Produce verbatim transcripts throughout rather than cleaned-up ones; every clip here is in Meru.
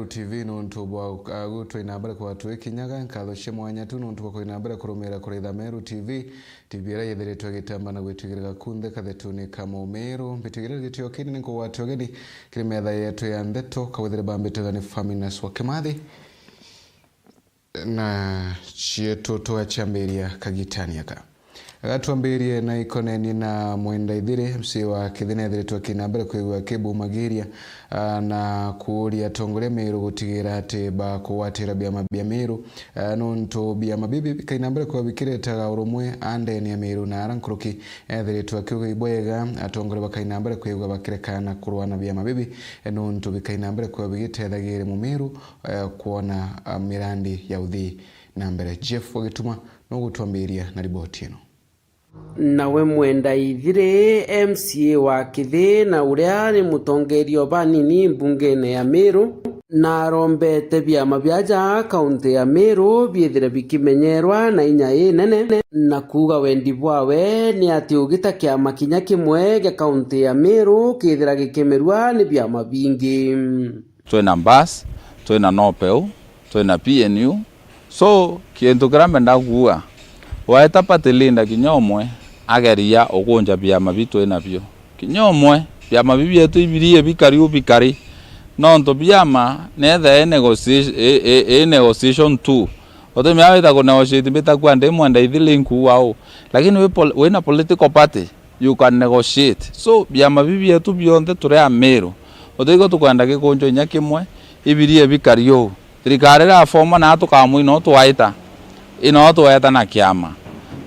T V nontu bwa, uh, gutwina mbere kwa twikinyaga. Nkatho cia mwanya tu nontu bwa kwina mbere kurumira kuritha Meru T V, T V iria yithiritwe igitamba na gwitwigirira kunthe kathetuni ka Mumiru. Mbitwigirire gitio kinene nkugwate ugeni kiri metha yetu ya ndeto, kawithire bambitwe gani Faminas wa Kimathi. Na cietu tugacambiria kagitani aka. Gatwambirie na ikoneni na Mwenda Ithiri, M C A wa Kithina ethiritwe akina mbere kwigua akibumagiria, ah, na kuuria atongoria Meru gutigira ati bakugwatira biama bia Meru, ah, nontu biama bibi bikaina mbere kwa bikiretaga urumwe andeni ya Meru na ara nkuruki. Ethiritwe akiuga ibwega atongoria bakaina mbere kwigua bakirekana kurwa na biama bibi, eh, nontu bikaina mbere kwa bigitethagiria Mumiru eh, kwona, ah, mirandi ya uthii na mbere. Jeff Wagituma nugutwambiria na riboti ino. Nawe Mwenda Ithiri, M C A wa Kithi na uria ni mutongeria o banini mbungene ya Meru, na arombete biama biaja kaunti ya Meru biithire bikimenyerwa na inya inene, na kuuga wendi bwawe ni ati ugita kiama kinya kimwe gia kaunti ya Meru kithira gikimerua ni biama bingi. Twina Mbas, twina Nopeu, twina P N U. So, kintu kiria mbenda kuuga, waeta party leader kinya umwe ageria ukunja biama bi twinabio. Kinya umwe, biama bi bietu ibirie bikari u bikari. Nontu biama, netha i negotia-, i, i, i negotiation tu. Utimenya wita ku negotiate mbita kwa ndi Mwenda Ithiri nkuuga u. Lakini wi pol-, wina political party, you can negotiate. So, biama bi bietu bionthe turi Amiru, utigo tukwenda gikunjwa inya kimwe, ibirie bikari uu. Thirikari iraformwa na tukamwina uu twaita, ino tweta na kiama.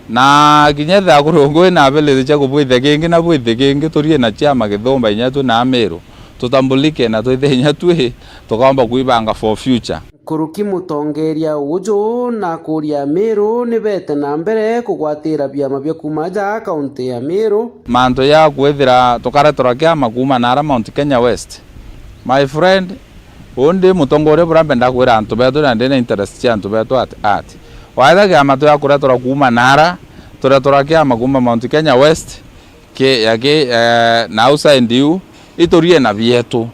Na kinya ethira kuri ungi wina ability cia kubwithia kingi na bwithie kingi, turie na ciama githumba inya twi na Amiru, tutambulike na twithie inya twi tukaomba kwibanga for future. Nkuruki mutongeria uju na akuria Amiru ni bete na mbere kugwatira biama bia kuuma aja kaunti ya Amiru. Mantu ya kwithira tukareterwa kiama kuuma naara Mount Kenya West. My friend, uu ndi mutongoria buria mbenda kwira antu betu na ndi na interest cia antu betu at heart. Waetha kiama tuya kureterwa kuuma naara, tureterwa kiama kuuma Mount Kenya West, ki-, ya ki-, eh, na outside iu, iturie na bietu.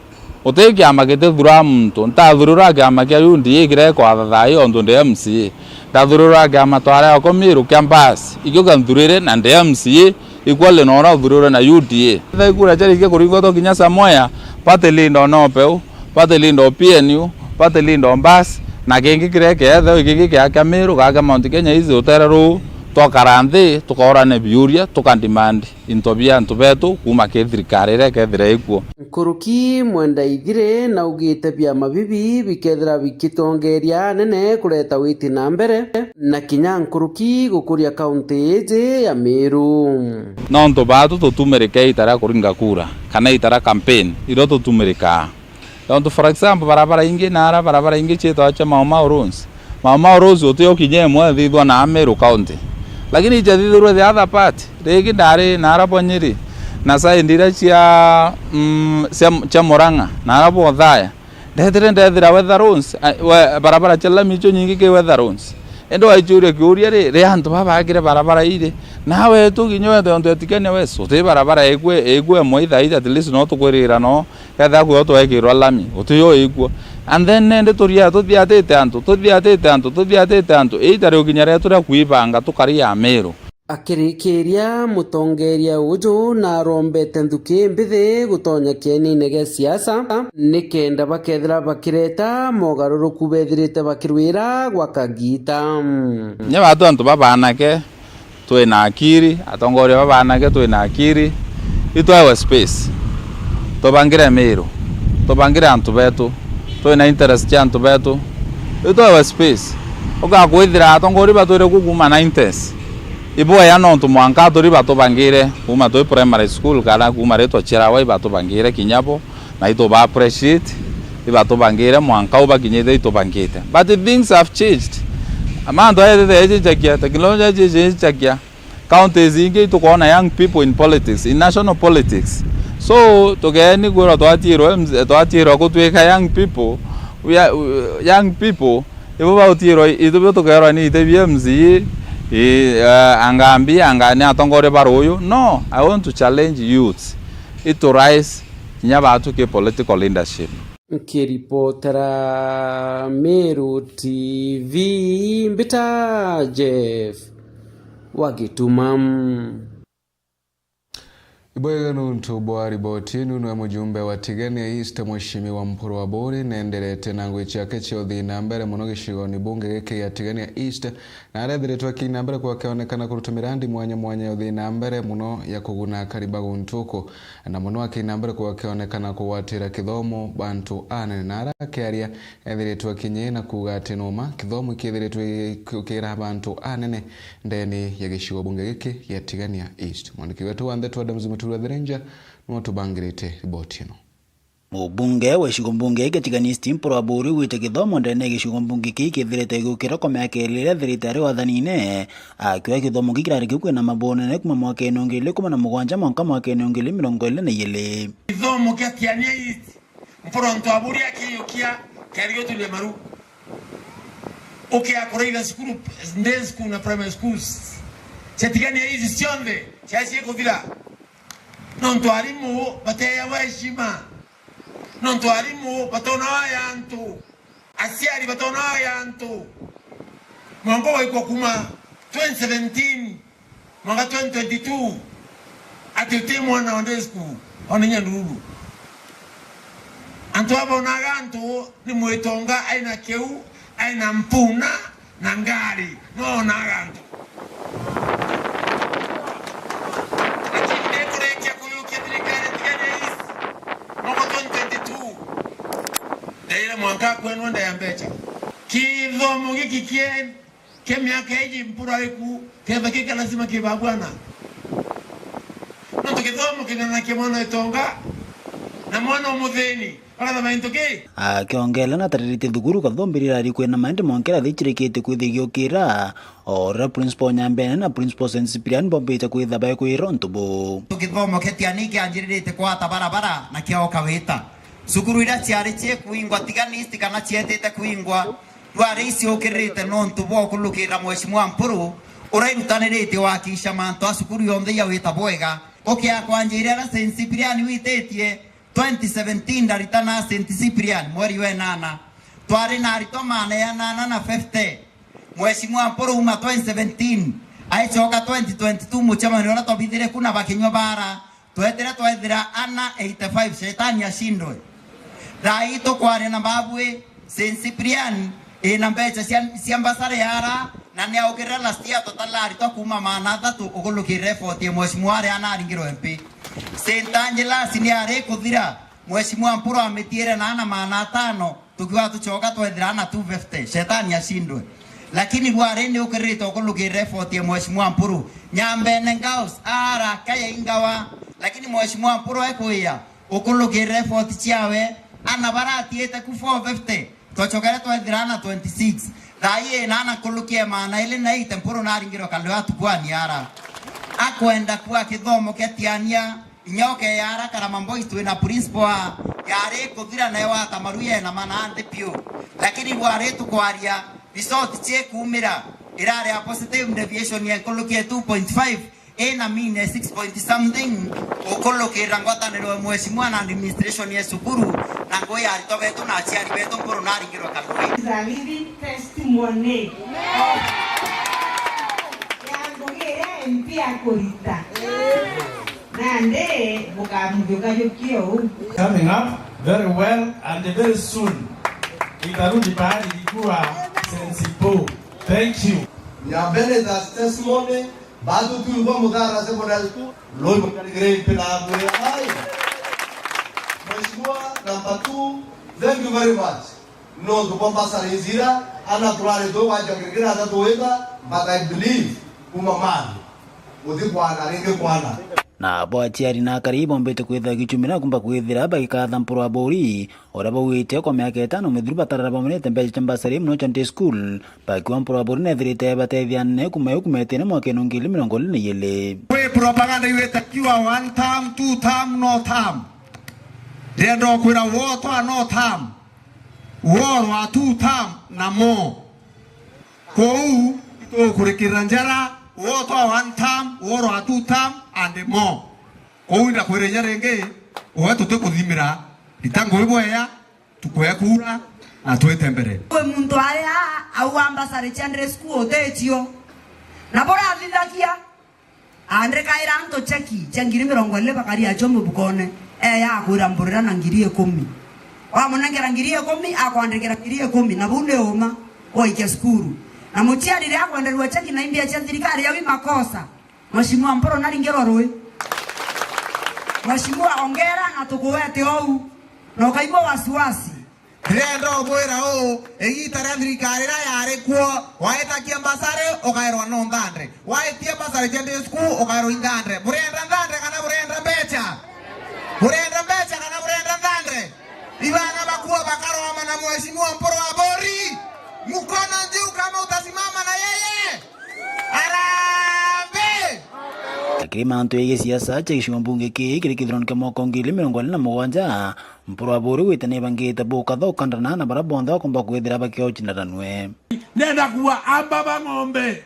Uti kiama gitithuraa muntu. Ntathurura kiama kia U D A kiria gikwatha thaai ontu ndi M C A. Ndathurura kiama twarea oko Miru kia Mbas, ikio kanthurire na ndi M C A, equally noona uthurirwe na U D A. Etha ikura ciarikia kuringwa to kinya Samoya, party leader o Nopeu, party leader o P N U, party leader o Mbas, na kingi kiria kietheo ikingi kia kia Miru, ga kia Mount Kenya East, utere ruu, twakara nthi, tukoorane biuria, tukademand into bia antu betu kuuma ki thirikari iria ikethira ikuo. Nkuruki Mwenda Ithire naugite biama bibi bikethira bikitongeria anene kureta witi na mbere, na kinya nkuruki gukuria kaunti iji ya Miru. Nontu baatu tutumirike ita ria kuringa kura, kana ita ria campaign, irio tutumirikaa. Tontu, for example, barabara ingi naara, barabara ingi ciitagwa cia Mau Mau Roads. Mau Mau Roads uti o kinya imwe ithithwa na Meru County. Lakini ichathithirwe the other part. Ringi ndari naara bwa Nyeri, na side iria cia, mm, cia, cia Murang'a, naara bwa Othaya. Ndetire ndethira Wetha Roads, a, we, barabara cia lami icio nyingi ki Wetha Roads. Indi waichuria kiuria ri, ri antu baba baakire barabara iri? Nawe tu kinya wethe ontu etikene wes, uti barabara ikwe, ikwe imwe ithaiji, at least no tukwirira no. Kethira kwio twekirwa lami, utiyo ikuo. And then nende turia tuthiatite antu, tuthiatite antu, tuthiatite antu. Ita riu kinya rietu ria kwibanga tukari Amiru. Akirikiria, mutongeria uju narombete nthuki mbithi gutonya kienine gia siasa, nikenda bakethira bakireta mogaruruku bethirite bakirwira gwa kagiita. Nya batu antu babanake, twina akiri, atongoria babanake twina akiri, itwewe space. Tubangire Miru, tubangire antu betu, twina interest cia antu betu, itwewe space. Ugakwithira atongoria batwire ku kuuma nineties. Ibwea nontu mwanka turi batubangire, kuuma twi primary school kana kuuma ri twaciarawa ibatubangire kinya bo. Na ituba appreciate, ibatubangire mwanka u bakinyite itubangite. But things have changed. Mantu aya ejejejekagia, technology ejejejekagia. Counties ingi itukwona young people in politics, in national politics. So, tugeni kwirwa twatiirwe mz-, twatiirwa gutwika young people, we are, young people, ibo bautiirwa, itubio tukerwa ni ite bia M C A, i, eh, anga mbi, anga ni atongoria ba ruuyu. No, I want to challenge youths. Itu rise, kinya batuike political leadership. Nkiripotera Meru T V, mbita Jeff wa Gituma. Ibwega nuntu bwa riboti inu. Nwe mujumbe wa Tigania East, Mheshimiwa Mpuru Aburi, nenderete na ngugi ciake cia uthii na mbere muno gicigoni bunge giki gia Tigania East, na arethiritwe akina mbere kwa akionekana kuruta mirandi mwanya mwanya ya uthii na mbere muno ya kuguna akari ba guntu uku, na muno akina mbere kwa akionekana kugwatira kithomo bantu anene. Na ara akiaria, ethiritwe akinyi na kuuga ati numa kithomo kiethiritwe gikira bantu anene ndene ya gicigo bunge giki gia Tigania East. Mwandiki wetu wa ndeto Adams Muturi wa Thirinja niwe utubangirite riboti ino. Mubunge wa gicigo mbunge gia Tigania East, Mpuru Aburi, augite githomo ndene ya gicigo mbunge kii kithirite giukira kwa miaka iiri iria athirite ari wathanine, akioa githomo giki kirari kiu kwina mabonene kuma mwakene wa ngiri igiri ikumi na mugwanja mwanka mwakene wa ngiri igiri mirongo iri na iiri. Githomo kia Tigania East, Mpuru Aburi akiiyukia kiari giuturia maru. Ukia kuraitha cukuru, day school na primary schools cia Tigania East cionthe ciacie kuthira. Nontu arimu bateeagwa heshima. Nontu arimu batonaga ya antu. Aciari batonaga ya antu. Mwanka waikwa kuma twenty seventeen mwanka twenty twenty-two, ati uti mwana wa day school, ona inya ndururu. Antu aba bonaga antu ni mwitonga, aina kiu, aina mpuna, na ngari, no onaga antu. Lakini ndikurikia kuyukia thirikari Tigania East, mwaka twenty twenty-two, ndaire mwanka kwenwa ndaya mbeca. Kithomo giki kien kia miaka iji Mpuru aiku, kethwa kika lazima kiba bwana. Nontu kithomo kinanakia mwana itonga na mwana umuthini, baratha maintu ki? Akiongeela na atariritie thukuru kathombi rirari kwina maende monkera thichirikitie kwithia giukira, o uria Principal Nyambene na Principal Saint Cyprian bombite kwitha baekwira untu buu. Githomo kia Tigania kianjiririte kwata barabara na kiaoka wita. Cukuru iria ciari ciikuingwa Tigania East kana cietite kuingwa, rwari iciukirite nontu bwa ukulukira Mheshimiwa Mpuru, uria irutaniritie wakiisha mantu a cukuru yonthe ya wita bwega. Ukia kwanjira aria Saint Cyprian wititie, twenty seventeen ndaritana Saint Cyprian mweri wa enana. Twari na aritwa maana ya nana na fifty. Mheshimiwa Mpuru uma twenty seventeen, aicoka twenty twenty-two mucemanio uria twabithire ku na bakinywa baara, twetire twethira ana eighty-five, shetani ashindwe. Thaa ii tukwaria na babwi, Saint Cyprian ina mbeca cia, cia mbasari ara, na ni aukirira last year tutarira aritwa kuuma maana athatu ukulukirira effort ya Mheshimiwa aria anaringirwe M P. Saint Angelas ni ari kuthira, Mheshimiwa Mpuru amitiire na ana maana atano, tukiuga tucoka twethira ana two fifty, shetani ashindwe. Lakini rwari ni ukiririte ukulukirira effort ya Mheshimiwa Mpuru. Nyambene Ngaus, ara kaya ingawa, lakini Mheshimiwa Mpuru ekuia ukulukirira effort ciawe, ana baratiite ku four fifty, twacokere twethira ana twenty-six. Thaa ii ina ana nkuluki ya maana ili na eighty, Mpuru naringirwe kalio atukwani ara. Akwenda kuwa kithomo kia Tigania, inya ukeya ara Karama Boys twina principal yari kuthira nayo atamaru yena mana nthi piu. Lakini rwari tukwaria, result cikumira irari a positive deviation ya nkuluki ya two point five, ina mean ya six point something, ukulukirira ngwataniro ya mheshimiwa na administration ya cukuru, na ngui ya aritwa betu na aciari betu, Mpuru naringirwe kalui. Is a living testimony of ya ngugi iria M P akurita. Nandi bukamuthiukayukia uu. Coming up very well and very soon itarudi pahali ilikuwa sensible. Thank you. Nyambene as testimony, bado tu ilikuwa Muthara Secondary School, leo imekarigire mpira ya mwira. Hai. Mheshimiwa number two, thank you very much. Nontu bwa mbacara iria, ana turari tu waja kirikira atatu wita, but I believe kuma mani uthi kwana ringi kwana. Na bo aciari na akari bombite kwithira gichumira kumba kwithira bagikatha Mpuru Aburi, uria baugite kwa miaka itano mithiru batarara bamonete mbeca cia mbasari muno Sunday school, bakiwa Mpuru Aburi nethirite batethia anene kuma yo kumetene mwakene wa ngiri mirongo iri na iiri. Kwi propaganda iwite kiwa one term, two term, no term. Ndenda kwira wotwa no term. Worwa two term na more. Kou itukurikirira njara, wotwa one term, worwa two term and more. Kou ndakwira inya ringi, we tutikuthimira, rita ngui bweya, Tukwe kura na twite mbere. Kwi muntu ari aa aua mbasari cia ndiri cukuru utitio, na burathithagia andikaira antu cheki cia ngiri mirongo iri bakari acio mubukone, eya akwira mburira na ngiri ikumi. Wamunengera ngiri ikumi, akwandikira ngiri ikumi, na buu ni uma, waikia cukuru. Na muciari riria akwenderua cheki na imbia cia thirikari, au i makosa. Mheshimiwa Mpuru naringirwa rui. Mheshimiwa, ongera na tukuwete ou. Na ukaigua wasiwasi. Ndirenda umwira uu, igiita ria thirikari iria yari kuo, waitakia mbasari, ukairwa no nthandre. Waitia mbasari cia day school, ukairwa inthandre. Murenda nthandre kana murenda mbecha? Murenda mbecha kana murenda nthandre? Ibana bakua bakaroma na Mheshimiwa Mpuru Aburi. Mkono juu kama utasimama na yeye. Harambee! Akiri mantu ya gisiasa cha gicigo mbunge kii kiri kithurano kia mwaka wa ngiri igiri mirongo iri na mugwanja, Mpuru Aburi gwite nibangite bukatha ukandana na bara bonthe bakomba kwithira bakiocindananwe. Ndenda kuwa amba ba ng'ombe.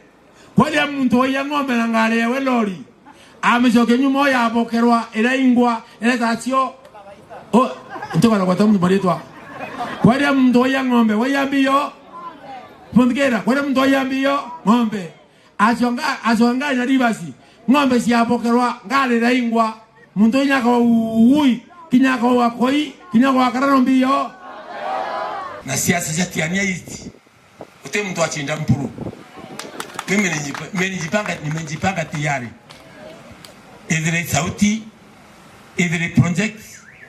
Kwaria muntu waiya ng'ombe na ngari yawe lori, amicokia nyuma, yabokerwa, iraingwa, ireta cio. O, ntikwenda gweta muntu maritwa. Kwaria muntu waiya ng'ombe, waiya mbio. Munthikira, kwaria muntu waiya mbio, ng'ombe. Acio nga-, acio ngari na ribasi, ng'ombe ciabokerwa, ngari iraingwa. Muntu inya kwa ui, kinya kwa koi, kinya kwa karano mbio. Na siasa cia Tiania East. Uti muntu achinda Mpuru. Mimi nimejipa-, nimejipanga, nimejipanga tayari. Ithire sauti, ithire project,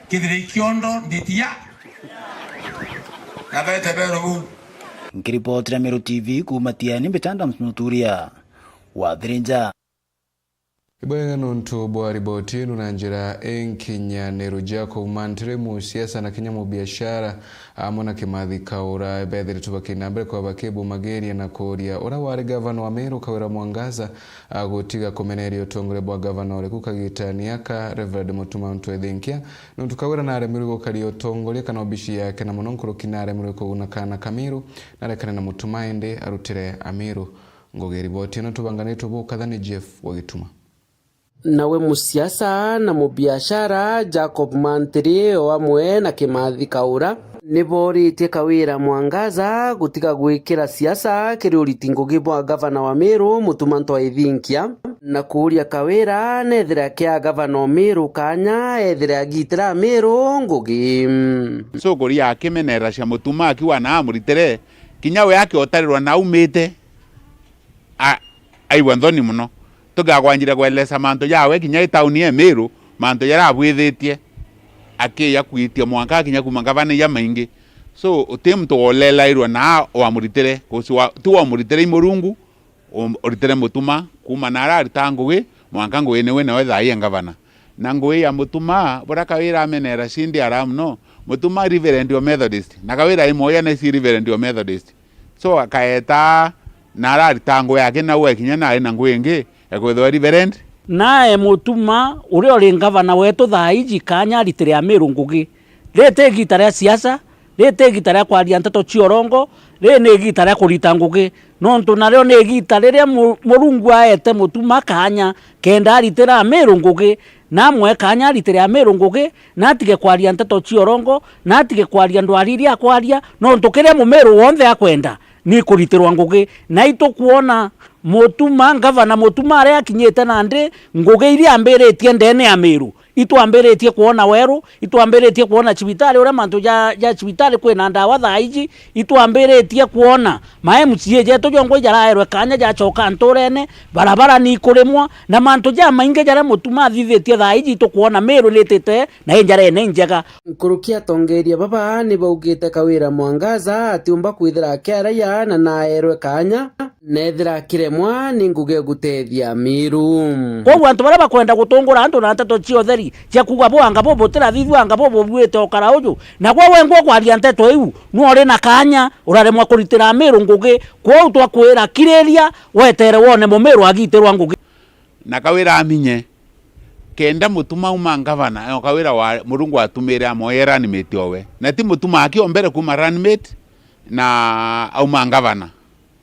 kithire ikiondo, nditia. Na bete bero bu. Nkiripotira Meru T V kuuma Tiani, mbita Adams Muturia wa Thirinja. Ibwega nontu bwa riboti ino na njira inkinyaniru. Jacob Mantiri, musiasa na kinya mubiashara, amwe na Kimathi Kaura, bethiritwe bakina mbere kwa bakibumagiria na kuria uria wari gavana wa Meru Kawira Mwangaza, a, gutiga kumeneria utongoria bwa gavana uriku kagitani aka, Reverend Mutuma Ntwethinkia, nontu Kawira naremirwe gukaria utongoria kana obici yake, na muno nkuruki naremirwe kuguna kaana ka Meru, narekane na Mutuma indi arutire Ameru ngugi. Riboti ino tubanganitwe bukatha ni Jeff wa Gituma. Nawe musiasa na mubiashara Jacob Mantiri o amwe na Kimathi Kaura ni boritie Kawira Mwangaza gutiga gwikira siasa kiri uriti ngugi bwa gavana wa Meru Mutuma Ntwethinkia, na kuuria Kawira nethira kia gavana o Meru kanya ethire agitira Meru ngugi. So kuria akimenera cia Mutuma akiwa na amuritire, kinya we akiotarirwa na aumite, a-, aigua nthoni mono. Tugagwanjire kwelesa mantu jawe kinya i tauni e Meru, mantu jaria abwithitie, akiya kwitia mwanka akinya kuuma ngavana iria maingi. So, uti muntu wolelairwe na wamuritire, kusi wa-, ti wamuritire i Murungu, um-, uritire Mutuma kuuma na aria aritaga ngugi, mwanka ngugi niwe nawe thaa ii e ngavana. Na ngugi ya Mutuma, buria Kawira amenera cindi ara mono, Mutuma Reverend o Methodist, na Kawira i mwoya na isi Reverend o Methodist. So, akaeta na ararita ngugi yake, na gwakinya na ari na ngugi ingi ya kwithirwa Reverend. Nae Mutuma, uria uri ngavana wetu thaa iji, kanya aritire Amiru ngugi. Riri ti igita ria siasa, riri ti igita ria kwaria nteto cia urongo, riri ni igita ria kurita ngugi. Nontu nario ni igita riria Mu-, Murungu aete Mutuma kanya kenda aritira Amiru ngugi, na amwe kanya aritire Amiru ngugi, na atige kwaria nteto cia urongo, na atige kwaria ndwari iria akwaria, nontu kiria Mumiru wonthe akwenda ni kuritirwa ngugi. Na itukwona Mutuma, ngavana Mutuma aria akinyite nandi, ngugi iria ambiritie ndene ya Miru, itwambiritie kwona weru, itwambiritie kwona cibitari, uria mantu ja, ja cibitari kwina ndawa thaa iji, itwambiritie kwona ma M C A jetu jongwa ijaraerwe kanya jacoka nturene, barabara ni ikurimwa, na mantu jamaingi jaria Mutuma athithitie thaa iji itukwona Miru ni itite na injarene injega. Nkuruki atongeria baba ni baugite Kawira Mwangaza atiumba kwithira akiaraia na naerwe kanya, nethira akiremwa ni ngugi egutethia Miru. Kwoguo antu baria bakwenda gutungura antu na nteto cia utheri cia kuuga bu anga bu butirathithua anga bu bubuite ukara uju, na gwe wengwa ukwaria nteto iu, nwe uri na kanya, uraremwa kuritira Miru ngugi. Kwou twakwira kiriria, wetere wone Mumiru agitirwa ngugi. Na Kawira aminye, kenda Mutuma auma ngavana, o Kawira wa Murungu atumire amoye runmate owe. Na ti Mutuma akiombere kuuma runmate na auma ngavana.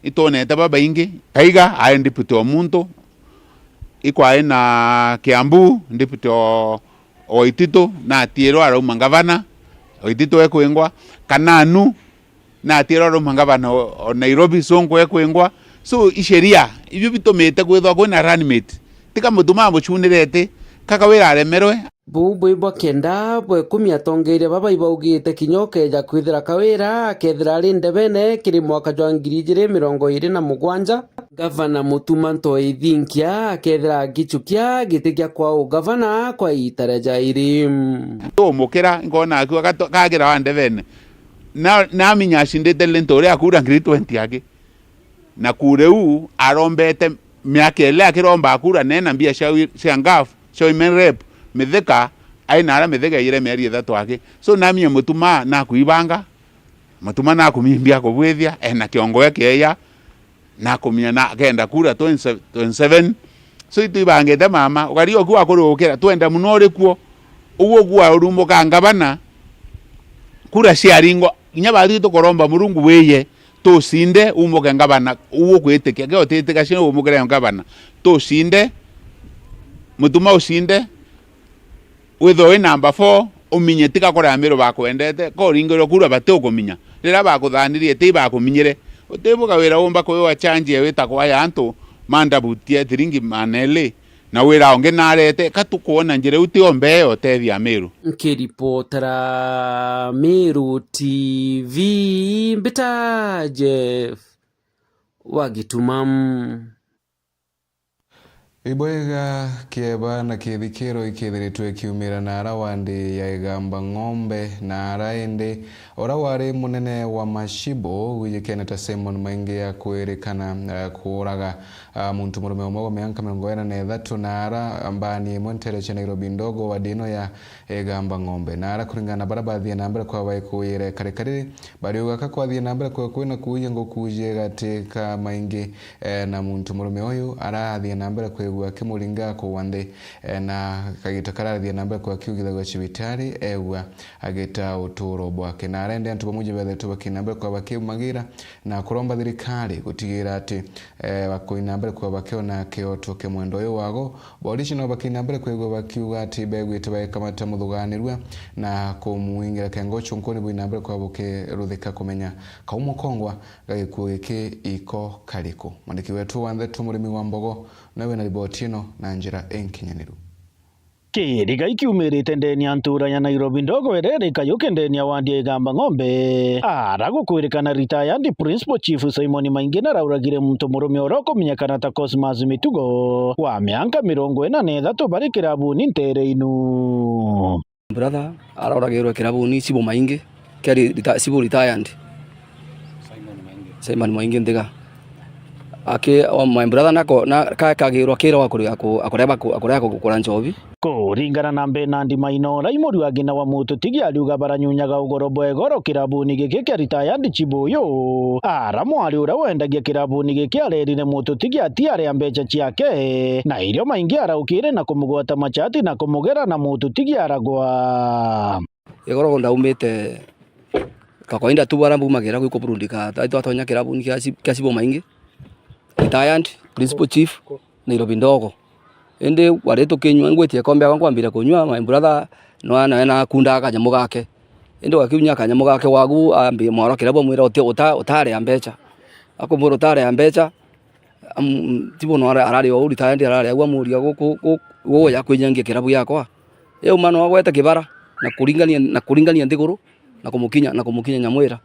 Itwonete babaingi, Kaiga ae deputy o muntu, ikwai na Kiambu, deputy o, o Waititu, na atiirwe arauma ngavana, Waititu ekwingwa, kana nu, na atira ruma ngavana o, o Nairobi, Sonko ekwingwa. So, isheria, ibio bitumite kwithwa kwina runmate. Tika Mutuma amucunirete, ka Kawira aremerwe. Buu bwi bwa kenda bwa ikumi atongeeria baba ibaugite kinya ukeeja kwithira Kawira akethira ari ndebene kiri mwaka jwa ngiri ijiri mirongo iri na mugwanja, Gavana Mutuma Ntoi Thinkia akethira agichukia giti gia kwa ugavana kwa iita ria jairi. Umukira, nkona akiuga, "Kagira wa ndebene." Na, naminya acindite Linturi akura ngiri twenty aki. Na kura iu arombete miaka iria akiromba akura, nena mbia cia wi-, cia ngaf, cia women rep, Mithika, ai na aria Mithika ejire mieri ithatu aki. So, namie Mutuma nakuibanga, Mutuma nakumia mbia kubwithia, ena kiongo ekieya, nakumia na akenda kura twenty twenty-seven. So, itwibangite mama, ukari oku akurukira, twenda muno uri kuo. Uguo gwa urumbuka ngavana, kura ciaringwa, kinya batwi tukuromba Murungu wiye, tucinde, umbuke ngavana, uu ukwitikia, ke utitika cina umukire ngavana, tucinde, Mutuma ucinde, withwe wi namba four, uminye tiga kuria Amiru bakwendete, ko uringirwe kura bati ukuminya, riria bakuthanirie ti bakuminyire, utibuga wira umba kwiwa change wita kwaya antu mandabutie thiringi maneli, na wira ungi narete, ka tukwona njira iu tio mbee ya utethia Amiru. Nkiripotera Meru T V, mbita Jeff wa Gituma. Ibwega kieba na kithikiro ikithiritwe kiumira na ara wandi ya Igamba Ng'ombe, na ara indi ura wari munene wa Mashibo gwijikene ta Simon Maingi akwirikana, eh, kuuraga, ah, muntu murume umwe wa mianka mirongo ina na ithatu na ara mbani imwe ntere cia Nairobi ndogo wadi ino ya Igamba Ng'ombe. Na ara kuringana na bara bathie na mbere kwa baikuyire karikari, bariuga ka kwathie na mbere kwa kwina kuuja nguku cie gati ka Maingi, eh, na muntu murume uyu arathie na mbere kwigua akimuringa kugwa nthi, eh, na kagita karathie na mbere kwa kiugithagua cibitari egua agita uturo bwake. Na arende antu bamwe bethetwe bakina mbere kwa bakiumagira na kuromba thirikari gutigira ati, eh, bakoina mbere kwa bakiona kioto kia mwendo uyu wago. Borici no bakiina mbere kwigua bakiuga ati begwite baekamata muthuganirua na kumwingira kengo cunkuni bwina mbere kwa bukiruthika kumenya kaumo kongwa ga gikuo giki iko kariku. Mwandiki wetu wa ntheto Murimi wa Mbogo nawe na riboti ino na njira inkinyaniru. Kiriga ikiumirite ndeni ya ntura ya Nairobi ndogo iria iri Kayuki ndeni ya wandi ya Igamba Ng'ombe, ara gukwirikana retired Principal Chief Simon Maingi narauragire muntu murume uria ukumenyekana ta Cosmas Mitugo wa mianka mirongo ina na ithatu bari kirabuni ntere inu. Brother arauragirwe kirabuni Simon Maingi, kia ri-, rita-, Simon retired. Simon Maingi Nthiga. Aki, o, my brother nako, na, ka-, kagirwa kira wa kuri-, aku-, akureba ku-, akureba ku-, kugura nchobi. Kuringana na Bernard Maina uria i muriu wa ngina wa Mututigi ariuga baranyunyaga ugoro bwa igoro kirabuni giki kia retired chibu uyu. Ara mwari uria wendagia kirabuni giki arerire Mututigi atiaria mbecha ciake, na irio Maingi araukire na kumugwata machati na kumugera na Mututigi aragwa. Igoro ndaumite kawaida tu bara mbumagira gwi kuburundika, twari twatonya kirabuni kia Ci-, kia Cibo Maingi, retired principal chief, Nairobi ndogo. Indi wari tukinyua, ngwitie kombe yakwa nkwambire kunyua, my brother no nawe nakundaga kanyamu gake. Indi wakiunya kanyamu gake wagu, ambi mwaro kirabu amwira uti-, uta-, utaria mbecha. Akumwira utaria mbecha, am-, Tibo no ara-, arari o retired arari au amuria, "Guku, gu-, guku ya kwinyangia kirabu giakwa?" Riu mano agwete kibara na kuringania, na kuringania nthiguru, na kumukinya, na kumukinya Nyamwira,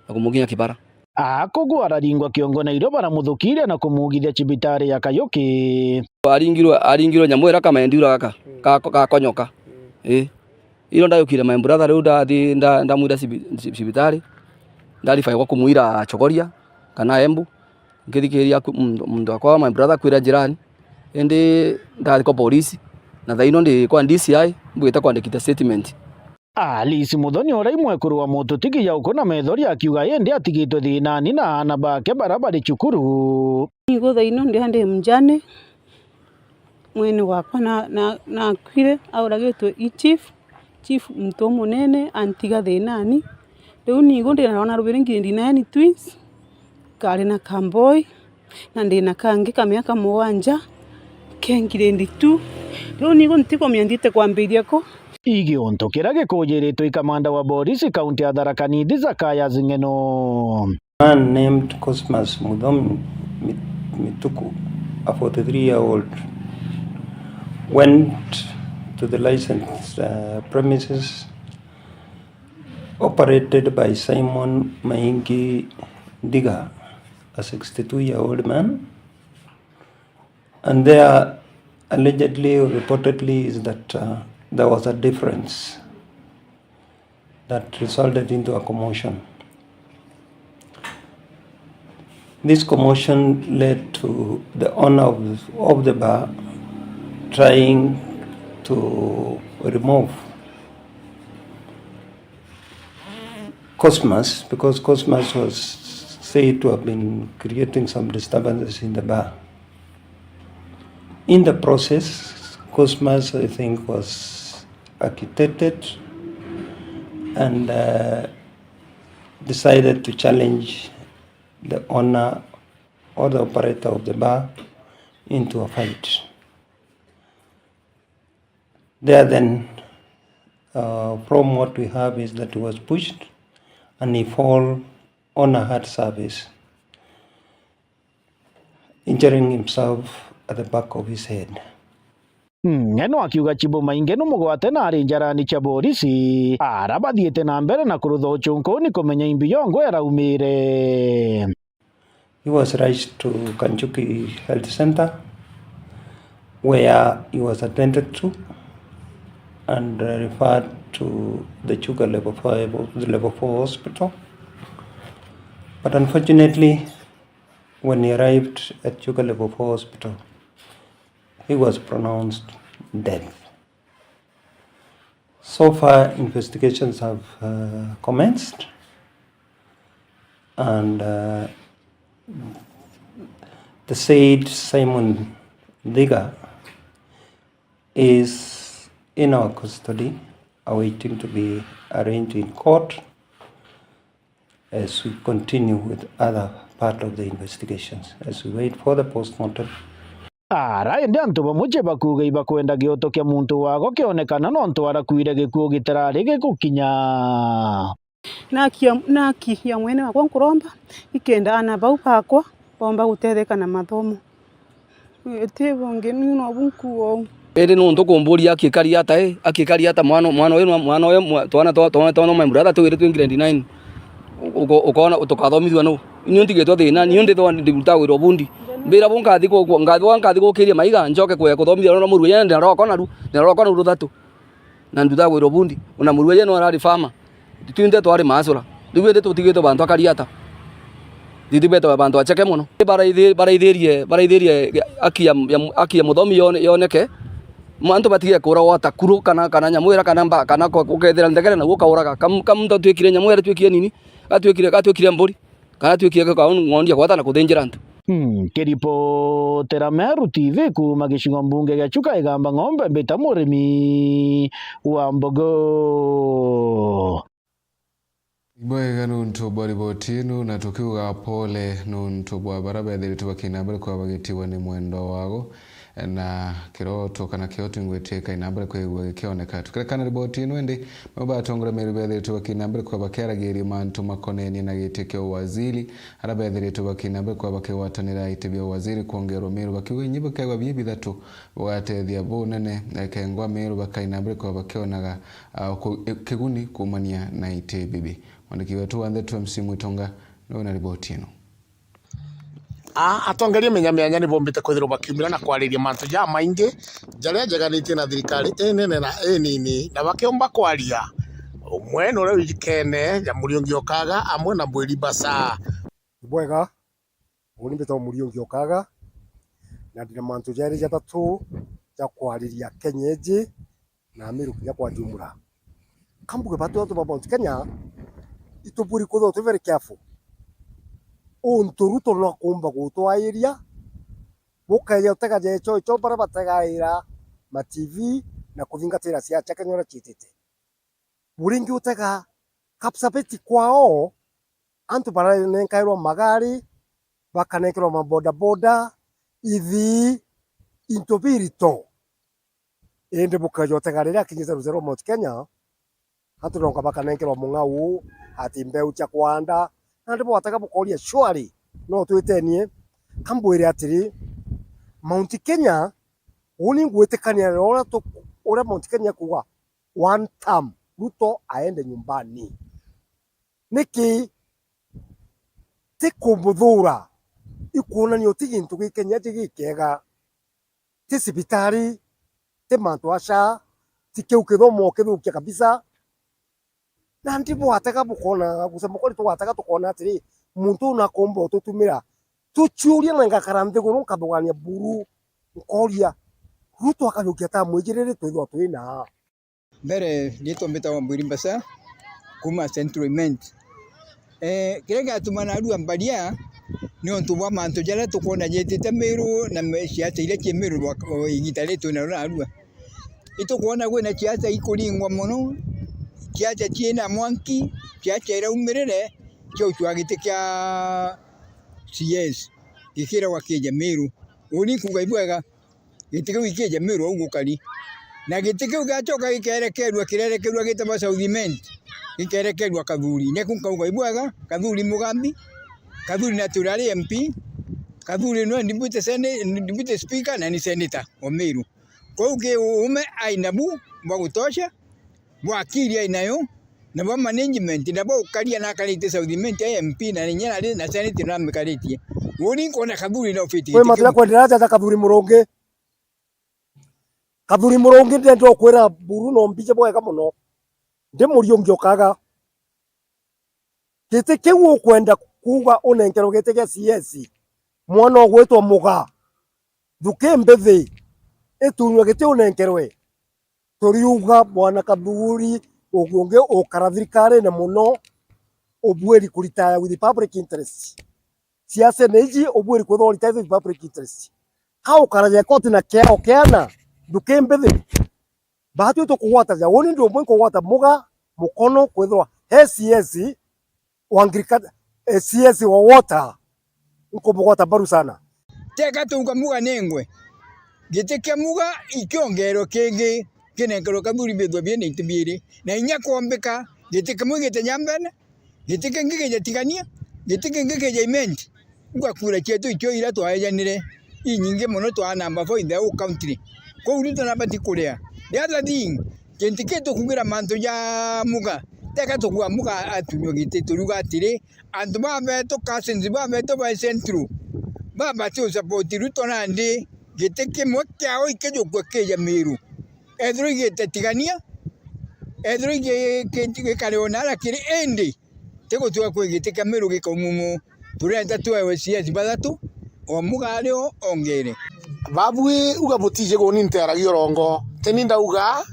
na kumukinya kibara. Akugwa araringwa kiongo na irio baramuthukiria na kumugithia cibitari ya Kayuki. Aringirwe, aringirwe Nyamwira kama endiura gaka, ga, gakonyoka. Ii. Iro ndayukire my brother, riu ndathi, nda-, ndamwira cibi-, ci-, cibitari, ndarifaigwa kumwira Chogoria kana Embu. Nkithikiria ku-, muntu, muntu akwa, my brother, akwira jirani, indi ndathi kwa polisi, na thaino ndi kwa D C I, mbwite kwandikithia statement. Alice Muthoni uria i mwekuru wa Mututigi ya uku na methori akiuga indi atigitwe thinani na aana bake bara bari cukuru. Nigo thaino ndi andi mjane, mwene wakwa na, na, nakwire, auragitwe i chief, chief muntu umunene, antiga thinani. Riu nigo ndina rwana rubiri ngiri nine twins, kari na kamboi, na ndina kangi ka miaka mugwanja, ke ngiri ndi tu. Riu nigo ntikumenya nthiite kwambiria ku, Igiuntu kiria gikujiritwe i kamanda wa borisi kaunti ya Tharaka Nithi, Zacharias Ng'eno. Man named Cosmas Muthomi Mi-, Mituku, a forty-three-year-old, went to the licensed, uh, premises operated by Simon Maingi Ndiga, a sixty-two-year-old man, and there allegedly or reportedly is that, uh, there was a difference that resulted into a commotion. This commotion led to the owner of, of the bar trying to remove Cosmas, because Cosmas was said to have been creating some disturbances in the bar. In the process, Cosmas, I think, was agitated and, uh, decided to challenge the owner or the operator of the bar into a fight. There then, uh, from what we have is that he was pushed and he fall on a hard surface, injuring himself at the back of his head. Mm, Ng'eno akiuga Chibu Maingi numugwate na ari njarani cia borisi, ara bathiite na mbere na kurutha uchunkuni kumenya imbi yongwe araumire. He was rushed to Kanchuki Health Center, where he was attended to and, uh, referred to the Chuka Level five, the Level four hospital. But unfortunately, when he arrived at Chuka Level four hospital, he was pronounced dead. So far, investigations have, uh, commenced, and, uh, the said Simon Ndiga is in our custody, awaiting to be arraigned in court as we continue with other part of the investigations, as we wait for the postmortem. Ara indi antu bamwe bakuuga ibakwenda gioto kia muntu wago kionekana nontu arakuire gikuu gitarari gigukinya. Na haki ya, na haki ya mwene wakwa nkuromba, ikenda ana bau bakwa bomba gutetheka na mathomo. Ti bungi, ni nobu nkuuga uu. Indi nuntu kumburia akikari ata, i, akikari ata mwana, mwana uyu, mwana uyu, mwa-, twana twa, twana, twana my brother twiri twi grade nine. Uko-, ukona tukathomithua nu? Niu ntigitwe thina, niu ndithwa ndiruta wira ubundi. Mbira bu nkathi ku-, ku-, nkathi wa nkathi gukiria maiga, njoke kuya kuthomithia rona murua yende na roko naru, na roko naru ruthatu. Na ndutha wira ubundi, ona murua ye no arari farmer. Twinthe twari maasura. Riu indi tutigitwe bantu akari ata? Thitibetwe bantu acheke mono. Baraithi-, baraithirie, baraithirie haki ya, ya, haki ya muthomi yone-, yoneke. Antu batige kuuragwa ta kuru kana, kana nyamu ira kana mba, kana ko-, ukethira ndegere na ukauraga. Kam-, ka muntu atwikire nyamu ira twikire nini? Atwikire, atwikire mburi. Kana twikire gikao ng'ondi ya gwata na kuthinjira antu. Hmm, kiripotera Meru T V kuuma gicigo mbunge gia Chuka Igamba Ng'ombe, mbita Murimi wa Mbogo. Ibwega nuntu bwa riboti inu, na tukiuga pole nuntu bwa bara bethiritwe bakina mbere kwa bagitigwa ni mwendwa wago. Na kiroto kana kiotu ingwitiika inambere kwigua gikioneka. Tukirekana riboti ino indi, bamwe ba atongoria Meru bethiritwe bakina mbere kwa bakiaragiria mantu makonenie na giti kia uwaziri, ara bethiritwe bakina mbere kwa bakigwatanira iti bia uwaziri kwongerwa Meru, bakiuga inyi bikaigwa bii bithatu bugatethia bunene, ekengwa Meru bakaina mbere kwa bakionaga, ah, ku-, kiguni kuumania na iti bibi. Mwandiki wetu wa Ndeto M C Mwitonga niwe na riboti ino. A-, atongeria mianya mianya ni bombite kwithirwa bakiumira na kwariria mantu jamaingi jaria ajeganitie na thirikari inene na inini, na bakiumba kwaria umwe ni uria wijikene ja Muriungi Okaga amwe na Mbwiri Basa. Bwega, uni mbitagwa Muriungi Okaga, na ndina mantu jeri jatatu ja kwariria Kenya iji, na Meru kinya kwa jumla. Kambuge batu antu ba Mount Kenya, ituburi kwithirwa twi very careful. Untu Ruto no akumba gutwairia, bukeja utega jecho icho baria bategaira ma T V na kuthingatira siasa cia Kenya uria ciitite. Buringi utega Kapsabet kwao, antu baranenkairwa magari, bakanenkerwa mabodaboda, ithii, into birito. Indi bukajotega riria akinyite rutere rwa Mount Kenya, antu nonga bakanenkerwa mung'ao uu, ati mbeu cia kwanda. Nandi bwatega bukoria, surely no twitenie? Kambwire atiri, Mount Kenya, uni ngwitikania na uria tu-, uria Mount Kenya kuuga, one term, Ruto aende nyumbani. Niki ti kumuthuura? Ikwonania uti gintu gi Kenya ji gikega. Ti cibitari, ti mantu a SHA, ti kiu kithomo kithukia kabisa. Nandi bwatega bukona, gusema kweli twatega tukona atiri, muntu uu nakumba ututumira. Tuciuria na ngakara nthiguru nkathugania buru, nkoria, Ruto akajukia tamu iji riri twithwa twina? Mbere, riitwa mbitagwa Mbwiri Mbasa, kuuma Central Imenti. Eh, kiria giatuma narua mbaria, ni untu bwa mantu jaria tukwona jitite Meru na me-, siasa iria cie Meru rwa, o igiita riri twina narua. Itukwona kwina siasa ikuringwa mono, siasa ciina mwanki, siasa iraumirire cia ucua giti kia C S, gikiragwa kija Meru. Uni nkuuga ibwega. Giti kiu gikija Meru au gukari. Na giti kiu giacoka gikerekerua, kirerekerua gitagwa South Imenti, gikerekerua Kathuri. Neku nkauga ibwega, Kathuri Mugambi, Kathuri na turi ari M P, Kathuri niwe deputy sene-, deputy speaker na ni senator o Meru. Kwou ki uume aina bu bwa gutosha, bwa akiri ainayo, na bwa management, na bwa ukaria na akarite South Imenti ya M P na ninya nari na senate na amikaritie. Uni nkona Kathuri na ufiti. Kwi giti matu ja kiu kwenderea atia ja Kathuri Murungi? Kathuri Murungi, ndenda ukwira buru no mbije bwega mono. Ndi Muriungi Okaga. Giti kiu ukwenda kuuga unenkerwe giti gia C S, mwana ugwitwa Muga, thuki mbithi, itunywe giti unenkerwe. Turiuga bwana Kathuri, ungi ukara thirikarine mono, ubuiri kuritaya with public interest. Siasene iji ubuiri kwithirwa uritaya with public interest. Ka ukaraja koti na kiao kiana, thuki mbithi. Baatwi tukugwataja, uni ndi umwe nkugwata Muga mukono kwithirwa he C S wa ngirika-, eh, C S wa water, nkumugwata mbaru sana. Teka tuuga Muga nengwe. Giti kia Muga ikiongerwe kingi, kinenkerwe Kathuri bithwe biina itu biiri. Na inya kwombika, giti kimwe gite Nyambene, giti kingi kija Tigania, giti kingi kija Imenti. Uga kura cietu icio iria twaejanire, inyingi mono, twaa number four in the whole country. Kwou Ruto nabati kuria. The other thing, kintu kiu tukugira mantu ja Muga, teka tukuga Muga atunywe giti, turiuga atiri, antu babetu, cousins babetu ba Central, babati usupport Ruto nandi, giti kimwe kiao ikijukua kija Meru. Ethirwa igite Tigania, ethirwa igi-, gi-, gikare o naria kiri, indi ti gutua kwi giti kia Meru gikaumumu. Turenda tuewe C S bathatu, o Muga ari o ongere. Babui uga butiji guni nteeragia urongo. Tini ndauga,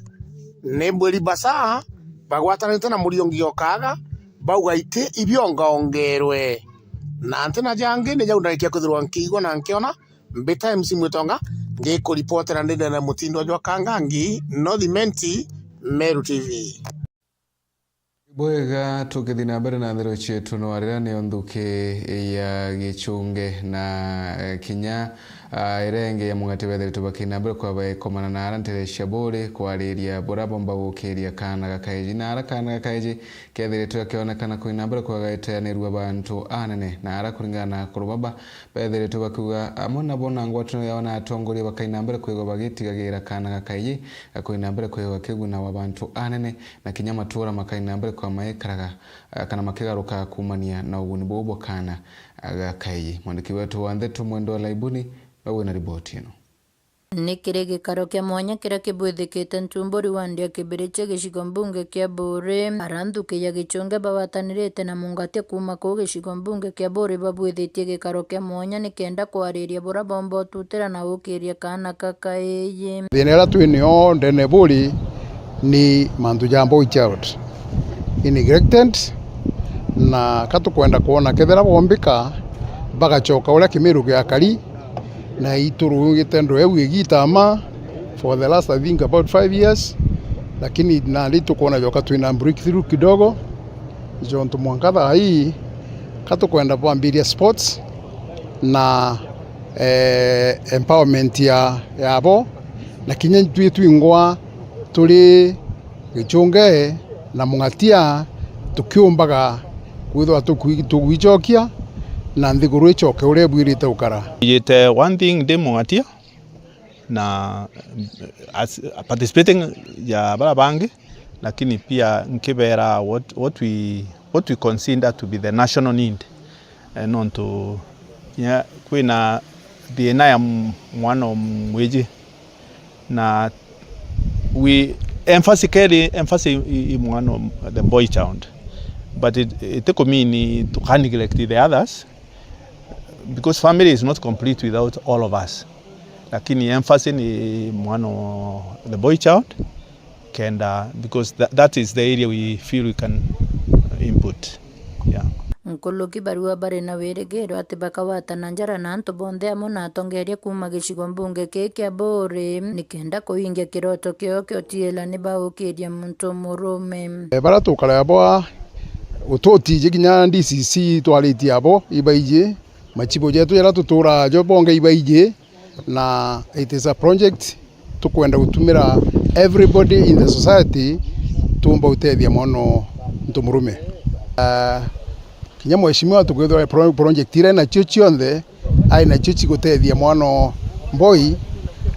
ni Mbwiri Mbasa, bagwatanite na Muriungi Okaga, bauga iti ibionga ongerwe. Na ntina jangi ni jau ndarikia kwithirwa nkiigua na nkiona, mbita M C Mwitonga, ngikuripotera ndi ndene mutindo jwa Kangangi, North Imenti, Meru T V. Bwega, tukithi na mbere na nthero cietu, no arira niyo nthuki ya Gichunge na, eh, kinya, ah, irenge ya Mugati bethiritwe bakina mbere kwa baekomana na ara ntere cia Buri kwariria bura bomba gukiria kaana ga kaiji. Na ara kaana ga kaiji kethiritwe gakionekana kwina mbere kwa gaiteanirua bantu anene. Na ara kuringana na akuru baba, bethiritwe bakiuga amwe nabo na ngwataniro yao na atongoria bakaina mbere kwigwa bagitigagira kaana ga kaiji, gakoina mbere kwigwa gakigunawa bantu anene, na kinya matura makaina mbere kwa maikaraga, ah, kana makigaruka kuumania na uguni buu bwa kaana, ah, ga kaiji. Mwandiki wetu wa ndeto Mwendwa Laibuni we wina riboti ino. Ni kiri gikaro kia mwanya kiria kibwithikite Ntumburi wandi ya Kibirichia gicigo mbunge kia Buuri, ara nthuki ya Gichunge bagwatanirite na Mungati kuuma kuu gicigo mbunge kia Buuri babwithitie gikaro kia mwanya nikenda kwariria bura bomba ututira na gukiria kaana ka kaiji. Thina iria twi nio ndene Buuri ni mantu ja boy child, ni neglected, na ka tukwenda kwona kethira bombika bagacoka uria Kimiru giakari, na iturugite ndu iu igiita mma for the last, I think, about five years, lakini nandi tukwona joka twina breakthrough kidogo, jontu mwanka thaa ii ka tukwenda bwambiria sports na, eh, empowerment ya, yabo, Na kinya twi twingwa turi Gichunge na Mung'atia tukiumbaga kwithirwa tukwi-, tugwicokia na nthiguru icoke uria ibwirite gukara. Njite one thing ndi Mung'atia na as, participating ya bara bangi, lakini pia nkibera what, what we, what we consider to be the national need. Eh, nontu kinya kwina thina ya m-, mwana o mwiji, na we emphasis keri emphasis i, i mwana o the boy child, but it, it could mean to can neglect the others because family is not complete without all of us, lakini emphasis ni mwana o the boy child kenda, because that, that is the area we feel we can input. Yeah. Nkuruki barua bari na wirigiro ati bakagwatana njara na antu bonthe amwe na atongeria kuuma gicigo mbunge kii kia Buuri nikenda kuingia kiroto kiao kia utiela ni baukiria muntu murume. E, bara tukara abo a, ututiji kinya D C C itwaritie abo ibaiji, machibo jetu jaria tuturaa jo bonge ibaiji, na it is a project tukwenda gutumira everybody in the society tuumba gutethia mwana o muntu murume. Ah, kinya mheshimiwa tukwithirwa pro-, project iria nacio cionthe ai nacio cigutethia mwana o mboi,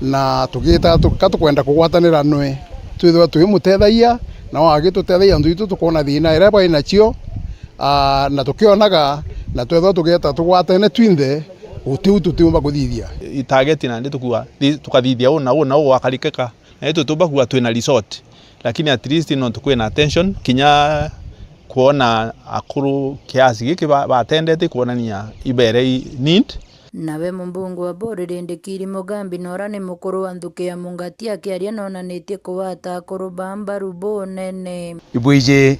na tugita tu-, ka tukwenda kugwatanira nwe twithirwa twimutethagia, na wagitutethagia antu itu tukwona thina iria bwai nacio, ah, na tukionaga, na twethwa tugeta tugwatene twinthe, gutiu tutiumba kuthithia. Itageti nandi tukua, thi-, tukathithia uu na uu na uu gwakarikika. Na itu tuumba kuga twina resort. Lakini at least nontu kwina attention, kinya kwona akuru kiasi giki ba-, batendete kwonania ibere i need. Nawe mumbunge wa Buuri Rindikiri Mugambi nora ni mukuru wa nthuki ya Mung'atia akiaria nonanitie kugwata akuru ba mbaru bunene. Ibwiji,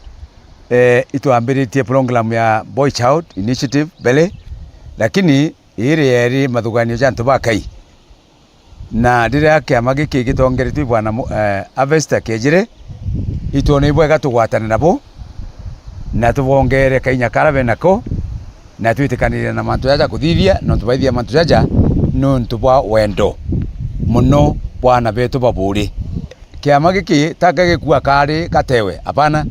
eh, itwambiritie program ya Boy Child Initiative mbere, lakini iri yeri mathuganio ja antu ba Ngai. Na riria kiama giki gitongeretue i bwana mu-, eh, Harvester kiejire, itwona ibwega tugwatane nabo, na tubongere kainya kara benako, na twitikanire na mantu jaja kuthithia, nontu baithia mantu jaja niuntu bwa wendo mono bwa aana betu ba Buuri. Kiama giki taka gikua kari gatewe, apana.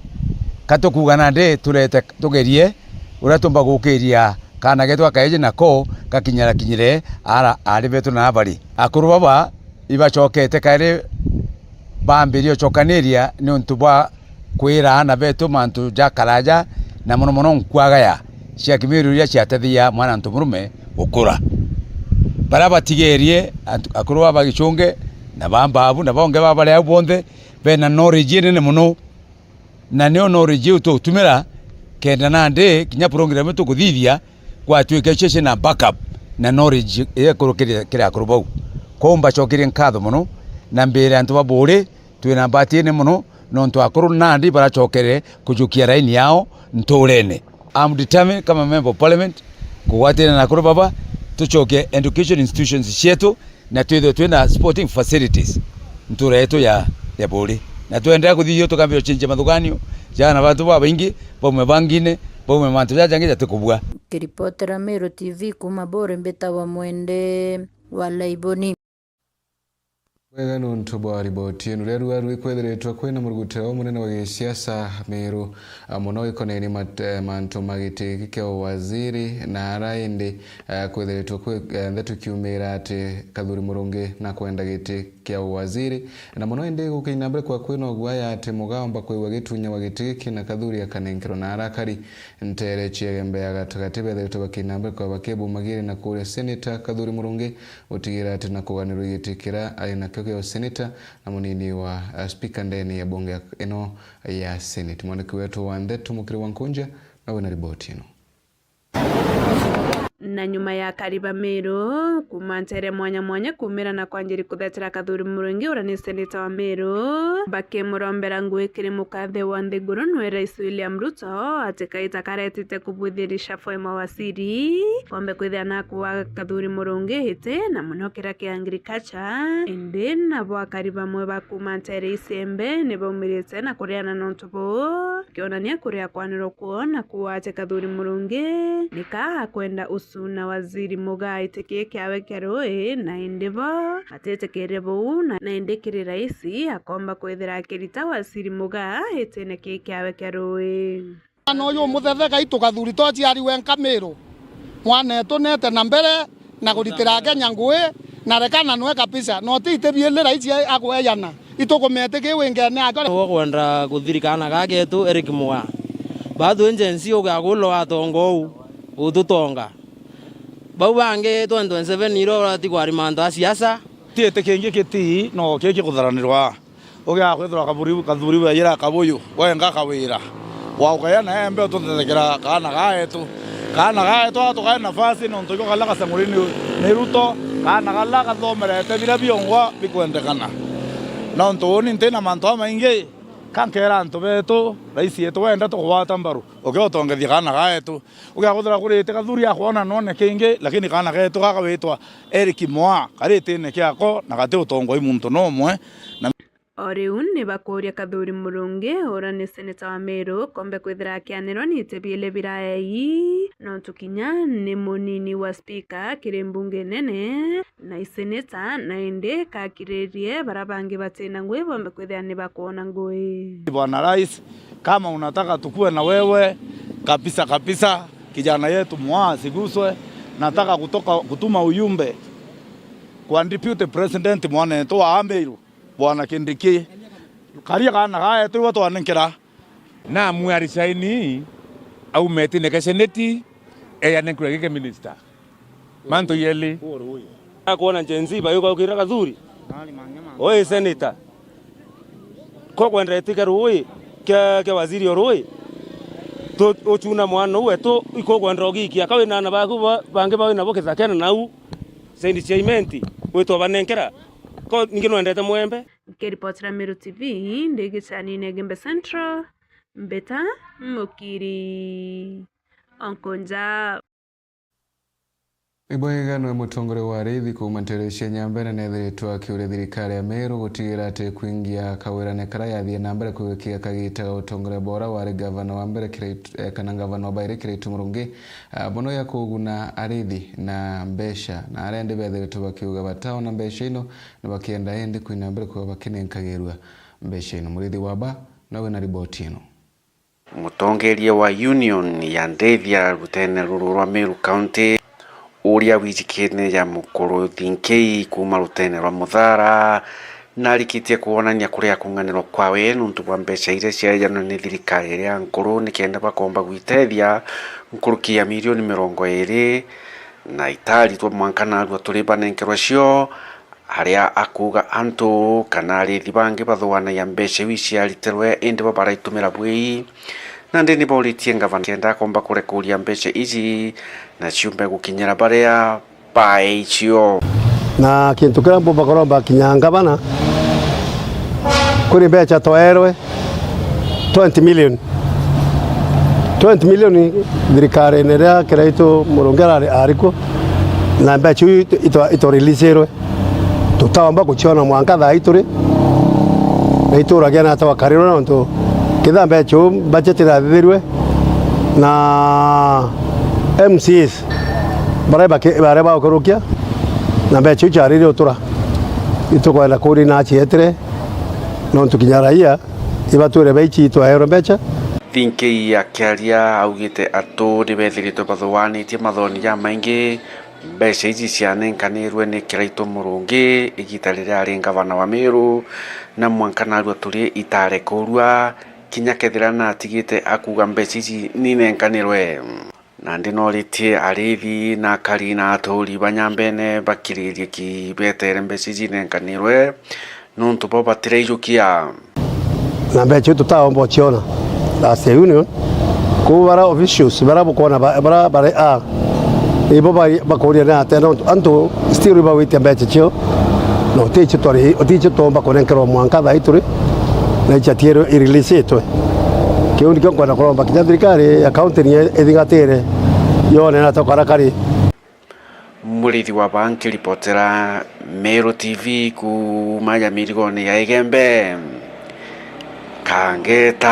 Ka tukuuga nandi turete tugerie uria tumba gukiria kaana getu gakaeje nako gakinyarakinyire ara aari betu na abari. Akuru baba ibacokete kairi baambiria ucokaniria niuntu bwa kwira aana betu mantu ja karaja, na mono mono nkwagaya cia Kimiru iria ciatethagia mwana ntu murume gukura. Baria batigerie antu, akuru baba ba Gichunge na ba Mbabu na bonge baba baria au bonthe bena knowledge inene mono. Na nio knowledge iu tugutumira kenda nandi kinya program iu tukuthithia gwatuika icio cina backup na knowledge iria ikuru kiri, kiri akuru bau. Kwou mbacokerie nkatho mono, na mbire antu ba Buuri twina mbati nene mono, nontu akuru nandi baracokere kujukia raini yao nturene. I'm determined kama member of parliament kugwatana na akuru baba, tucokie education institutions cietu, na twithwe twina sporting facilities ntura yetu ya, ya Buuri. Na twenderea kuthithia tukambia gucenjia mathuganio ja aana betu babaingi, baume bangine, baume mantu jaja jangi jatikubua. Kiripotera Meru T V kuuma Buuri, mbitagwa Mwende wa Laiboni. Bwega nontu bwa riboti ino. Riria rua rwikwithiritwe kwina murugutiro umunene wa gisiasa Meru, a, mono ikonainie mat-, eh, mantu ma giti kia uwaziri, na ara indi, eh, kwithiritwe kwi, eh, ndeto ikiumira ati Kathuri Murungi nakwenda giti kia uwaziri, na mono indi gukinya mbere kwa kwina uguaya ati Mugaa omba kwigua gitunyagwa giti giki na Kathuri akanenkerwa na arakari. Ntere cia Igembe ya gatagati bethiritwe bakiina mbere kwa bakibumagiri na kuria Seneta Kathuri Murungi gutigira ati na kuganirwa giti kiria ari nakio kia useneta na munini wa, eh, spika ndene ya bunge ya, ino ya Senate. Mwandiki wetu wa ndeto Mukiri wa Nkunja nawe na riboti ino. Na nyuma ya akari ba Meru kuuma ntere mwanya mwanya kuumira na kwanjiri kuthetera Kathuri Murungi uria ni seneta wa Meru, bakimurombera ngui kiri mukathe wa nthiguru nwe Rais William Ruto, ati kaita karetite kubwithia reshuffle ya mawaziri, kombe kwithia na kuwa Kathuri Murungi iti, na mono kiria kia agriculture. Indi nabo akari bamwe ba kuuma ntere iciembe ni baumirite na kuriana nontu buu, kionania kuria kwanirwa kwoo na kuwa ati Kathuri Murungi nika akwenda usu Na Waziri Mugaa iti kii kiawe kia ruui, na indi bo batitikirie buu, na, na indi kiri raisi akomba kwithira akirita Waziri Mugaa itine kii kiawe kia ruui. Mwana uyu umuthetheka itu kathuri twaciariwe nkamiru. Mwanetu nete na mbere na kuritira Kenya ngui, na rekana nwe kabisa. No ti iti biili raisi akweyana. Itukumeti kiu ingene akio. Ukwenda kuthirikana gagetu Eric Mugaa. Bathu agency ugakulwa atonga uu ututonga. Bau bangi twenty twenty-seven iro urati kwari mantu a siasa. Ti iti kingi kiti no kiki kutharanirwa. Ugiaga kwithirwa kaburi-, kathuri weyira kabuyu, wenga kawira. Wa ukaya na embe ututhethekera kaana gaetu. Kaana gaetu aga tukae nafasi nontu iko kala kasang'uri ni, ni Ruto, kaana kala kathomerete bira biongwa bikwendekana. Nontu uni ntina mantu amaingi, ka nkera antu betu, raisi yetu wenda tukugwata mbaru, uke utongethia kaana gaetu. Ugiakuthira kurite kathuri akwona none kingi, lakini kaana getu gaka witwa Eric Mwaa, karitine kiako na gati utongoi muntu nomwe. Na O riu ni bakuuria Kathuri Murungi, uria ni seneta wa Meru, kombe kwithira akianirwa ni iti biili biraya ii, nontu kinya ni munini wa spika kiri mbunge nene, na iseneta, na indi kakiririe bara bangi batina ngui bombe kwithira ni bakwona ngui. Bwana Rais, kama unataka tukue na wewe kabisa kabisa, kijana yetu Mwaa asiguswe, nataka kutoka, kutuma ujumbe kwa Deputy President mwanetu wa Meru, Bwana Kindiki. Karia kaana gaetu iwe twanenkera. Namwe arisaini aume itine ke seneti, eya nenkura gike minister. Mantu yeli. Akwona Gen Z bayuka ukira Kathuri. Oi senator. Ko kwenda itike ruui kia, kia waziri o ruui. Tu, uchuna mwana uwe tu, iko kwenda ugikia. Kawe na ana baku ba, bangi bawe nabo kithakene nau. Sendi cia imenti. Witwa banenkera. Ko ningi nwendete mwembe. Nkiripotera Meru T V, ndi gicani-ini Gembe Central, Mbeta Mukiri. Onkonja. Ibwega nwe mutongoria wa arithi kuuma nteere cia Nyambene nethiritwe akiuria thirikari ya Meru gutigira ati kwingia kawirane kara yathie na mbere kwigikia kagita ga utongoria bora wari gavana wa mbere Kiraitu, eh, kana gavana wa bairi Kiraitu Murungi, ah, mono ya kuguna arithi na mbeca, na aria ndi bethiritwe bakiuga bataona mbeca ino, ni bakienda indi kwina mbere kwigua bakinenkagirua mbeca ino. Murithi wa ba nawe na riboti ino. Mutongeria wa Union ya Ndethia rutene ruru rwa Meru County, uria wijikene ya Mukuru Thinkei kuuma rutene rwa Muthara, narikitie kwonania kuria kung'anirwa kwawe nuntu bwa mbeca iria ciaejanwe ni thirikari iria nkuru nikenda bakomba gwitethia nkuruki ya milioni mirongo iri na itaritwa mwanka narua turi banenkerwa cio, aria akuuga antu kana arithi bangi bathuanagia mbeca iu iciaritirwe indi bo baraitumira bwii. Nandi ni bauritie ngavana kenda akomba kurekuria mbeca iji na ciumbe gukinyira baria bae icio. Na kintu kiria mbumba kuromba kinya ngavana, kuri mbeca twaerwe twenty million. Twenty million thirikarine iria Kiraitu Murungi arari, arikuo, na mbeca iu itu-, itu-, itureleaserwe. Tutaomba guciona mwanka thaa ii turi na ituragia na twakarirwe, nontu kethira mbeca iu budget irathithirwe na M C As baria baki-, baria bagukurukia na mbeca iu ciaririe utura, itukwenda kuria na cietire, nontu kinya raia ibatwire baici itwaerwe mbeca. Thinkei akiaria augite atu ni bethiritwe bathuganitie mathoni jamaingi, mbeca iji cianenkanirwe ni Kiraitu Murungi igita riria ari ngavana wa Meru, na mwanka narua turi itare kurua, kinya kethira natigite akuuga mbeca iji ninenkanirwe. Nandi noritie arithi na akari na aturi ba Nyambene bakiririe ki betere mbeca iji inenkanirwe, nontu bo batireijukia. Na mbeca iu tutaomba uciona as a union, kuu bara officials bara bukwona ba-, bara bare a, ibo ba-, bakuria ni atia, nontu antu still ibagwitia mbeca cio, na uticio twari, uticio tuomba kunenkerwa mwanka thaa ii turi, na icio atiere ireleasetwe. Kiu nikio nkwenda kuromba kinya thirikari ya county ni ithingatire yone na tokara kari. Murithi wa ba nkiripotera Meru T V kuuma ya mirigone ya Igembe, Kangeta.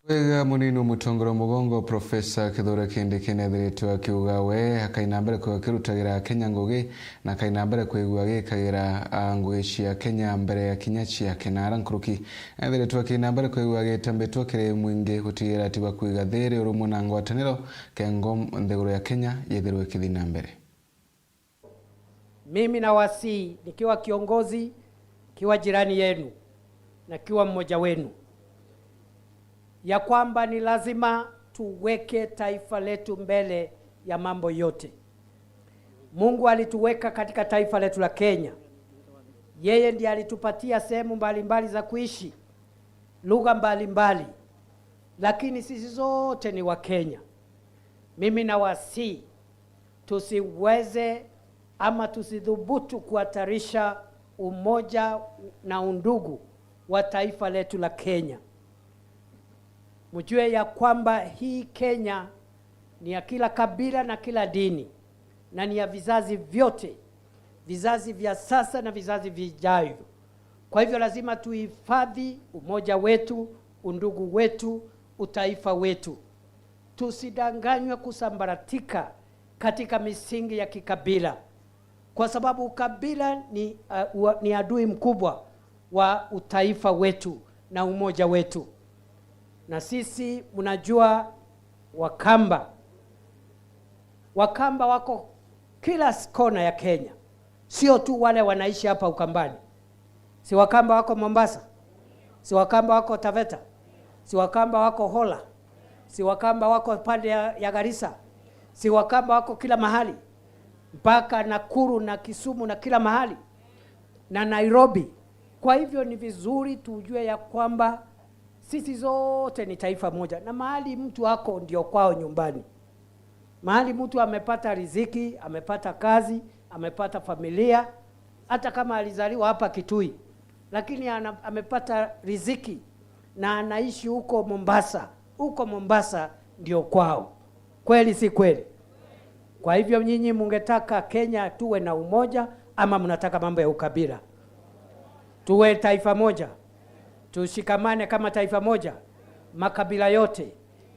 Wega munini wa mutongoria wa mugongo, Profesa Kithure Kindiki nethiritwe akiuga we akaina mbere kwigua akirutagira Akenya ngugi na akaina mbere kwigua agikagira, a, ngugi cia Kenya mbere ya kinya ciake. Na ara nkuruki nethiritwe akina mbere kwigua agitambitwa kiri mwingi gutigira ati bakwiga thiri, urumwe na ngwataniro kengo nthiguru ya Kenya yithirwe ikithi na mbere. Mimi nawasihi nikiwa kiongozi, nikiwa jirani yenu, na nikiwa mmoja wenu, ya kwamba ni lazima tuweke taifa letu mbele ya mambo yote. Mungu alituweka katika taifa letu la Kenya. Yeye ndiye alitupatia sehemu mbalimbali za kuishi, lugha mbalimbali, lakini sisi zote ni Wakenya. Mimi nawasihi tusiweze ama tusidhubutu kuhatarisha umoja na undugu wa taifa letu la Kenya. Mjue ya kwamba hii Kenya ni ya kila kabila na kila dini, na ni ya vizazi vyote, vizazi vya sasa na vizazi vijavyo. Kwa hivyo lazima tuhifadhi umoja wetu, undugu wetu, utaifa wetu. Tusidanganywe kusambaratika katika misingi ya kikabila, kwa sababu ukabila ni, uh, ua-, ni adui mkubwa wa utaifa wetu na umoja wetu. Na sisi, mnajua, Wakamba, Wakamba wako kila s-, kona ya Kenya, sio tu wale wanaishi hapa Ukambani. Si Wakamba wako Mombasa? Si Wakamba wako Taveta? Si Wakamba wako Hola? Si Wakamba wako pande ya, ya Garissa? Si Wakamba wako kila mahali, mpaka Nakuru na Kisumu na kila mahali na Nairobi? Kwa hivyo ni vizuri tujue ya kwamba sisi zote ni taifa moja, na mahali mtu ako ndio kwao nyumbani. Mahali mtu amepata riziki, amepata kazi, amepata familia, hata kama alizaliwa hapa Kitui, lakini ana-, amepata riziki na anaishi huko Mombasa, huko Mombasa ndio kwao. Kweli si kweli? Kwa hivyo, nyinyi mungetaka Kenya tuwe na umoja ama mnataka mambo ya ukabila? Tuwe taifa moja, tushikamane kama taifa moja, makabila yote,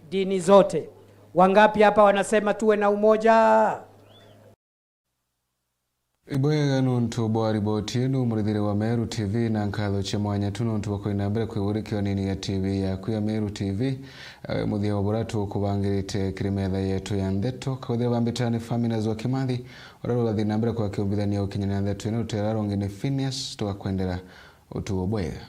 dini zote. Wangapi hapa wanasema tuwe na umoja? Ibwega nuntu bwa riboti inu, murithiri wa Meru T V, na nkatho cia mwanya tu nuntu bwa kuina mbere kwigurikio nini ya T V yaku ya Meru T V. Ewe muthia wa bura tukubangirite kiri metha yetu ya ndeto, kauthira bambitani Faminas wa Kimathi, uria rugathi na mbere kwa kiumbithania ukinyania ndeto ino, rutera rungi ni Phineas, tugakwendera utugo bwega.